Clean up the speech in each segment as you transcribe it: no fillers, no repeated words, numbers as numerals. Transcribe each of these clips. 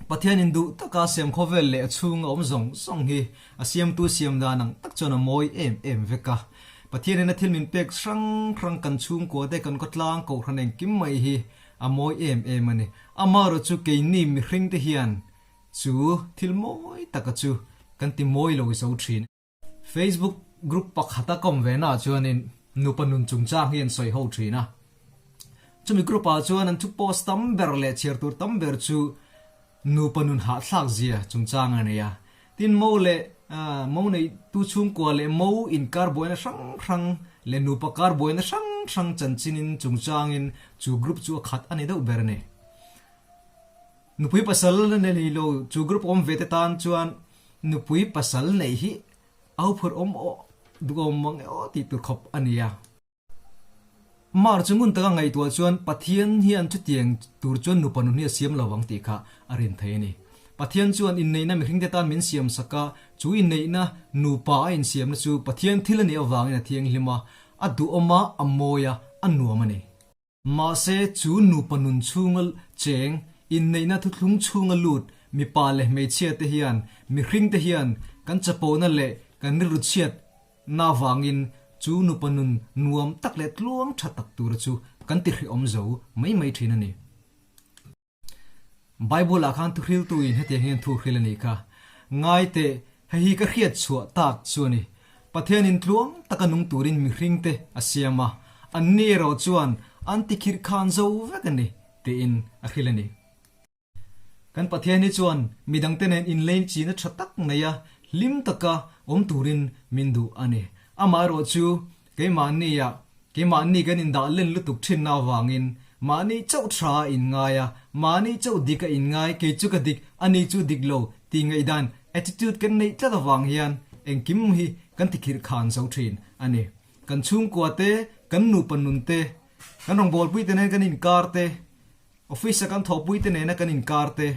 Pathianin duh taka siam khawvel leh a chhunga awm zawng zawng hi a siamtu siam dan ang tak chuan a mawi em em vek a. Pathianin a thil min pek hrang hrang kan chhungkua te kan khawtlang kohhran engkim mai hi a mawi em em a ni. Amaherawh chu keini mihring te hian chu thil mawi taka chu kan ti mawi lo zo thin. Facebook group pakhata kawm ve naah chuanin nupa nun chungchang hi an sawi ho thin a. Chumi group ah chuan an thu post tam ber leh chhiar tur tam ber chu nupa nun hahthlak zia chungchang a nei a. Tin mo leh mo nei tu chhungkua leh mo inkar buaina hrang hrang leh nupa kar buaina hrang hrang chanchinin chungchangin chu group chu a khat a ni deuh ber a ni. Nupui pasal nei lo chu group awm ve te tan chuan Nupui pasal neih hi a huphurh awm aw duhawm mang e aw tih tur khawp a ni a. Mar chu ngun taka ngaihtuah chuan Pathian hian chutiang tur chuan nupa nun hi a siam lo vang tih kha a rin thei a ni. Pathian chuan inneihna mihringte tan min siam sak a, chu inneihna nupa a insiamna chu Pathian thil a nih avangin a thianghlim a, a duhawm a, a mawi a, a nuam a ni. Mahse, chu nupa nun chhunga cheng, inneihna thuthlung chhunga lut mipa leh hmeichhia te hian, mihring te hian kan chapona leh kan rilru chhiat na avangin chu nupa nun nuam tak leh tluang tha tak tura chu kan ti hrehawm zo mai mai thin a ni. Bible ah khan thuhriltu in hetiang hian thu hril a nih kha. Ngai teh, hei hi ka hriat chhuah tak chu a ni. Pathian in tluang taka nung turin mihring te a siam a, anni erawh chuan an tikhirh khan zo vek a ni, tiin a hril a ni. Kan Pathian hi chuan midangte nen inlein china tha tak nei a, hlim taka awm turin min duh a ni. Amaherawh chu Keimahnia, keimahni kan indah len lutuk thinna avangin mahni chauh tha a inngai a, mahni chauh dik a inngai, kei chu ka dik, ani chu dik lo tih ngaihdan, attitude, kan neih tlat avang hian engkim hi kan tikhirh khan zo thin a ni. Kan chhungkua te, kan nupa nun te, kan rawngbawlpui te nen kan inkar te, Office a kan thawhpui te nena kan inkar te,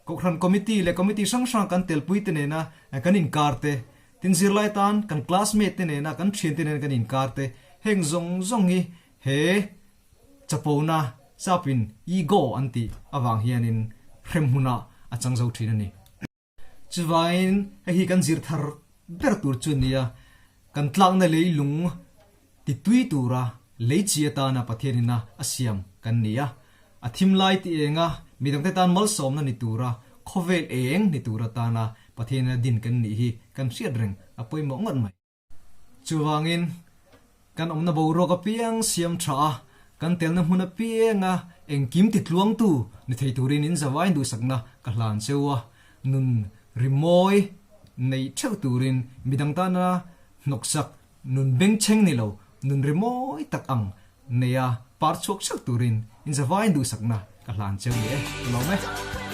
Kohhran Committee leh Committee hrang hrang kan telpui te nena kan inkar te, tin zirlai tan kan classmate te nena kan thiante nena kan inkar te, heng zawng zawng hi he chapona sapin ego an tih avang hianin hremhmunah a chang zo thin a ni. Chuvangin hei hi kan zir thar ber tur chu a ni a, kan tlakna leilung ti tui tura lei chi atana Pathianina a siam kan ni a, a thim lai ti enga midangte tan malsawmna ni tura khawvel eng ni tur atana Pathianina din kan nih hi kan hriat reng a pawimawh ngawt mai. Chuvangin, kan awmna boruak apiang siam tha a, kan telna hmun apianga engkim titluangtu ni thei turin in zavain duhsakna ka hlan cheu a, nun rimawi nei theuh turin midang tana hnawksak nun bengchheng ni lo, nun rimawi tak ang neia par chhuak theuh turin in zavain duhsakna ka hlan cheu ni e. Ka lawm e.